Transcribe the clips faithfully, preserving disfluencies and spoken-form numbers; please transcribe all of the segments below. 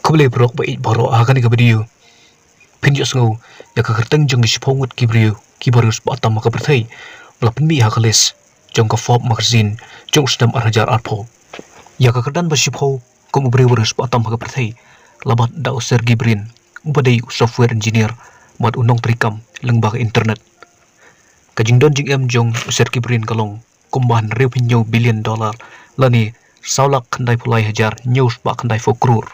Khublei baroh ba ïeit baroh ha kane ka video. Phin ïohsngew ïa ka kyrteng jong ki shiphew ngut ki briew kiba riewspah tam ha ka pyrthei ba la pynmih ha ka list jong ka Forbes magazine jong u snem ar hajar arphew. Ïa ka kyrdan ba shiphew kum u briew ba riewspah tam ha ka pyrthei la bat da u Sergey Brin, uba dei u software engineer bad u nongtreikam lyngba ka internet. Ka jingdon jingem jong u Sergey Brin ka long kumba hynriewphew hynñiew billion dollar, lane saw lak khyndaiphew lai hajar hynñiewspah khyndaiphew klur.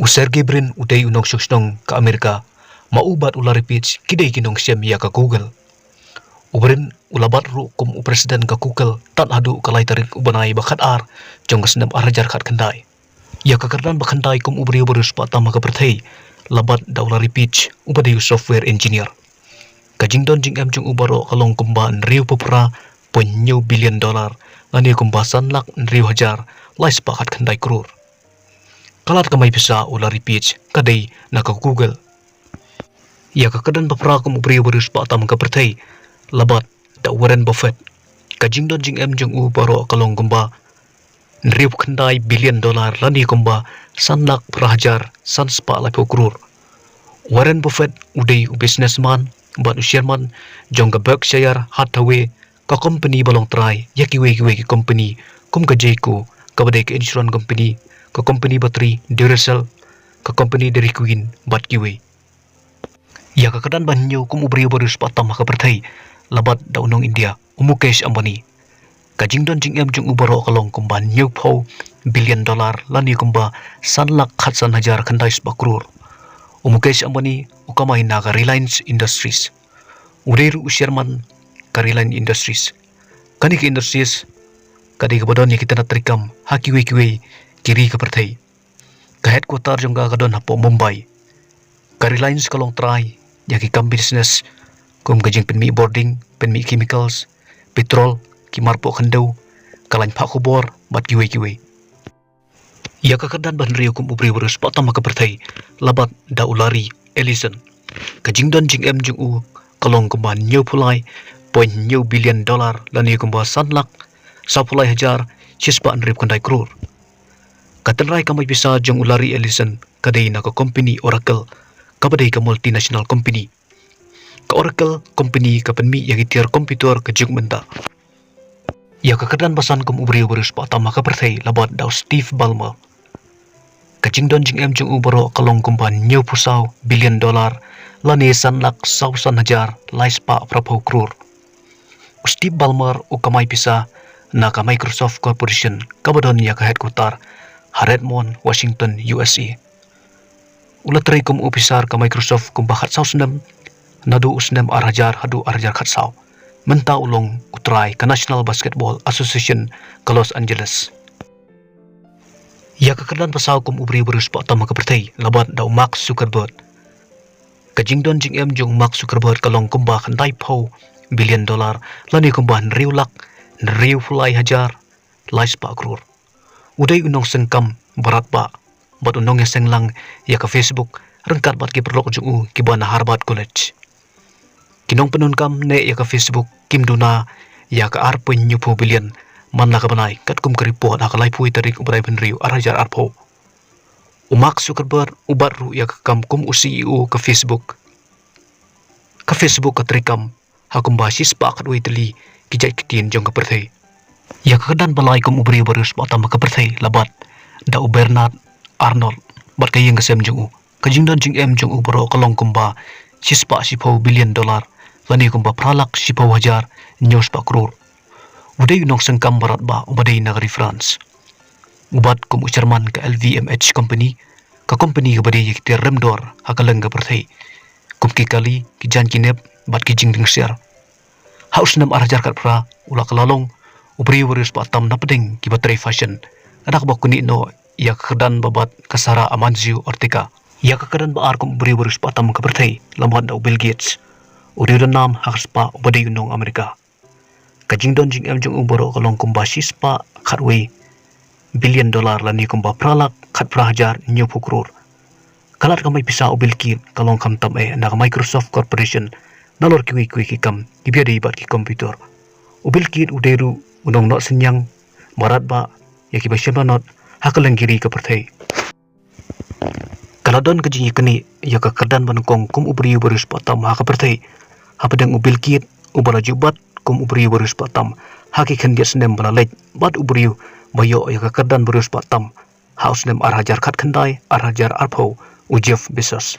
U Sergey Brin u dei u nongshong shnong ka Amerika, ma u bad u Larry Page ki dei ki nongshem ïa ka Google. U Brin u la bat ruh kum u president ka Google tad haduh ka lai tarik u bnai ba khatar jong ka snem ar hajar khatkhyndai. Ïa ka kyrdan ba khyndai kum u briew ba riewspah tam ha ka pyrthei la bat da u Larry Page, uba dei u software engineer. Ka jingdon jingem jong u baroh ka long kumba hynriewphew phra point hynñiew billion dollar, lane kumba san lak hynriew hajar laispah khatkhyndai klur. Ka lad kamai pisa u Larry Page ka dei na ka Google. Ïa ka kyrdan ba phra kum u briew ba riewspah tam ha ka pyrthei la bat da u Warren Buffett. Ka jingdon jingem jong u baroh ka long kumba hynriewphew khyndai billion dollar, lane kumba san lak phra hajar sanspah laiphew klur. Warren Buffett u dei u businessman bad u chairman jong ka Berkshire Hathaway, ka company ba long trai ïa kiwei kiwei ki company kum ka Geico, kaba dei ka insurance company, ka company battery Duracell, ka company Dairy Queen bad kiwei. Ïa ka kyrdan ba hynñiew kum u briew ba riewspah tam ha ka pyrthei la bat da u nong India, u Mukesh Ambani. Ka jingdon jingem jong u baroh ka long kumba hynñiewphew billion dollar, lane kumba san lak khatsan hajar khyndaispah klur. U Mukesh Ambani u kamai na ka Reliance Industries. U dei ruh u chairman ka Reliance Industries. Kane ka Industries ka dei kaba don ïa ki tnat treikam ha kiwei kiwei ki ri ka pyrthei. Ka headquarter jong ka ka don hapoh Mumbai. Ka Reliance ka long trai ïa ki kam business kum ka jingpynmih bording, pynmih chemicals, petrol, ki marpoh khyndew, ka lain phah khubor bad kiwei kiwei. Ïa ka kyrdan ba hynriew kum u briew ba riewspah tam ha ka pyrthei la bat da u Larry Ellison. Ka jingdon jingem jong u ka long kumba hynñiewphew lai point hynñiew billion dollar, lane kumba san lak sawphew lai hajar shispah hynriewphew khyndai klur. Ka tynrai kamai pisa jong u Larry Ellison ka dei na ka company Oracle, kaba dei ka multinational company. Ka Oracle company ka pynmih ïa ki tiar computer ka juk mynta. Ïa ka kyrdan ba san kum u briew ba riewspah tam ha ka pyrthei la bat da u Steve Ballmer. Ka jingdon jingem jong u baroh ka long kumba hynñiewphew saw billion dollar, lane san lak sawphew san hajar laispah phraphew klur. U Steve Ballmer u kamai pisa na ka Microsoft Corporation, kaba don ïa ka headquarter ha Redmond, Washington, U S A. U la trei kum u ophisar ka Microsoft kumba khatsaw snem, naduh u snem ar hajar haduh ar hajar khatsaw. Mynta u long u trai ka National Basketball Association ka Los Angeles. Ïa ka kyrdan ba saw kum u briew ba riewspah tam ha ka pyrthei la bat da u Mark Zuckerberg. Ka jingdon jingem jong u Mark Zuckerberg ka long kumba khyndaiphew billion dollar, lane kumba hynriew lak hynriewphew lai hajar laispah klur. U dei u nongseng kam barat bah bad u nongïaseng lang ïa ka Facebook ryngkat bad ki paralok jong u kiba na Harvard College. Ki nongpyndonkam ne ïa ka Facebook kim duna ïa ka ar point hynñiewphew billion man la ka bnai, katkum ka report ha ka laiphew tarik u bnai ba hynriew ar hajar arphew. U Mark Zuckerberg u bat ruh ïa ka kam kum u C E O ka Facebook. Ka Facebook ka treikam ha kumba shispah khatwei tylli ki jait ktien jong ka pyrthei. Ïa ka kyrdan ba lai kum u briew ba riewspah tam ha ka pyrthei la bat da u Bernard Arnault bad ka ïing ka sem jong u. Ka jingdon jingem jong u baroh ka long kumba shispah shiphew billion dollar, lane kumba phra lak shiphew hajar hynñiewspah klur. U dei u nongseng kam barat bah uba dei na ka ri France. U bat kum u chairman ka L V M H company, ka company kaba dei ïa ki tiar rem dor ha kylleng ka pyrthei, kum ki kali, ki jaiñ ki nep bad ki jingdeng siar. Ha u snem ar hajar khatphra u la kylla long u briew ba riewspah tam na pdeng kiba trei fashion, ka dak ba kynnoh ïa ka kyrdan ba bat ka Sarah Amancio Ortega. Ïa ka kyrdan ba ar kum u briew ba riewspah tam ka pyrthei la bat da u Bill Gates, u riewdonnam ha ka spah uba dei u nong Amerika. Ka jingdon jingem jong u baroh ka long kumba shispah khatwei billion dollar, lane kumba phra lak khatphra hajar hynñiewphew klur. Ka lad kamai pisa u Bill Gates ka long khamtam eh na ka Microsoft Corporation nalor kiwei kiwei ki kam kiba ïadei bad ki computer. U Bill Gates u dei ruh u nongnoh synñiang barat bah ïa kiba shem lanot ha kylleng ki ri ka pyrthei. La don ka jingïaknieh ïa ka kyrdan ba nyngkong kum u briew ba riewspah tam ha ka pyrthei hapdeng u Bill Gates uba la ju bat kum u briew ba riewspah tam ha ki khyndiat snem ba la leit bad u briew ba ïoh ïa ka kyrdan ba riewspah tam ha u snem ar hajar khatkhyndai, ar hajar arphew, u Jeff Bezos.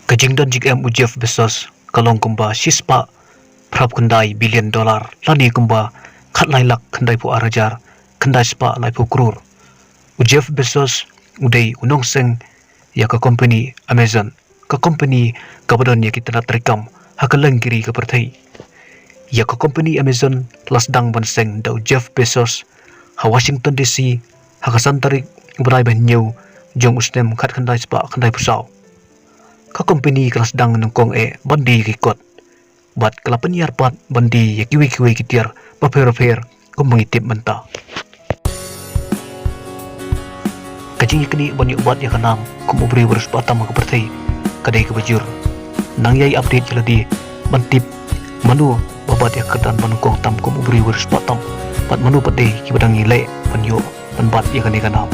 Ka jingdon jingem u Jeff Bezos ka long kumba shispah phrapkhyndai billion dollar lane kumba khatlai lak khyndaiphew ar hajar khyndai spah laiphew klur. U Jeff Bezos u dei u nongseng ïa ka kompeni Amazon, ka kompeni kaba don ïa ki tnat treikam ha kylleng ki ri ka pyrthei. Ïa ka kompeni Amazon la sdang ban seng da u Jeff Bezos ha Washington D C ha ka san tarik u bnai ba hynñiew jong u snem khatkhyndai spah khyndaiphew saw. Ka kompeni ka la sdang nyngkong eh ban die ïa ki kot bad ka la pynïar pat ban die ïa kiwei kiwei ki tiar bapher bapher kumba ngi tip mynta. Ka jingïaknieh ban ïoh bat ïa ka nam kum u briew ba riewspah tam ha ka pyrthei ka dei kaba jur. Nang ïai update ïa lade ban tip mano ba bat ïa ka kyrdan ba nyngkong tam kum u briew ba riewspah tam bad mano pat de kiba dang ïaleh ban ïoh ban bat ïa kane ka nam.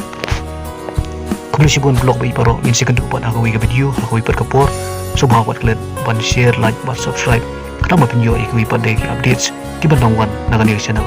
Khublei shibun paralok baroh, ngin sa ïakynduh pat ha kawei ka video ha kawei pat ka por. Sngewbha bad klet ban share, like bad subscribe khnang ba phin ïoh ïa kiwei pat de ki updates kiban nang wan na kane ka channel.